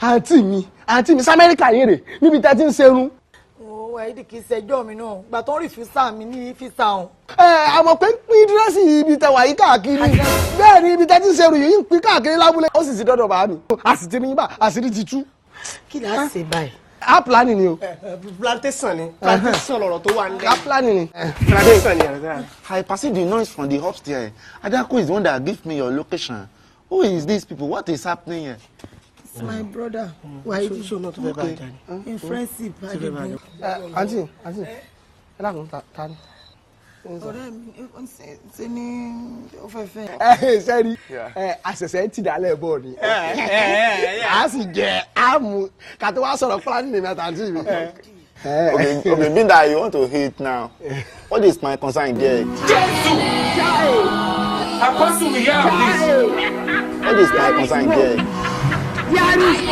Àǹtí mi, àǹtí mi, sAmẹ́ríkà yín rè níbi tẹ́ ti ń ṣerun. Ó Wáídì, kì í ṣẹjọ́ mi náà gbà tó ń rí visa mi ní visa ọ̀hún. Ẹ àmọ̀ pé ń pín dírẹ́sì ibi tẹ́ wà yìí káàkiri. Bẹ́ẹ̀ ni ibi tẹ́ ti ń ṣerun yìí ń pín káàkiri lábúlé. Ó sì ti dọ́dọ̀ bàá mi. A sì ti ní bá àṣírí ti tú. Kí ni a ṣe báyìí? A planning ni o. Plantation ni, plantation lọ̀rọ̀ tó wà nílẹ̀. A planning ni. Plantation ni ẹ̀rọ tó wà. I perceive the noise from the upstairs. Adako is the one that give me your location. Who is these people? What is happening here? It's my brother, Wáídì. So náà tó fẹ́ bá a jà ni. In friendship, Adigun. Ẹ àǹtí, àǹtí, ẹ dákun, ta ni? Ọ̀rẹ́ mi ṣe ní ó fẹ́ fẹ́. Ẹ sẹ́rí ẹ, àṣẹ̀ṣẹ̀ ń tìdálẹ̀ bọ̀ ni, a sì jẹ àmú ká tó wá sọ̀rọ̀ planning mi àtàntí mi. Okay, being that you want to hate now, what is my concern there? Apostle, we hear of this. What is my concern there? Yari.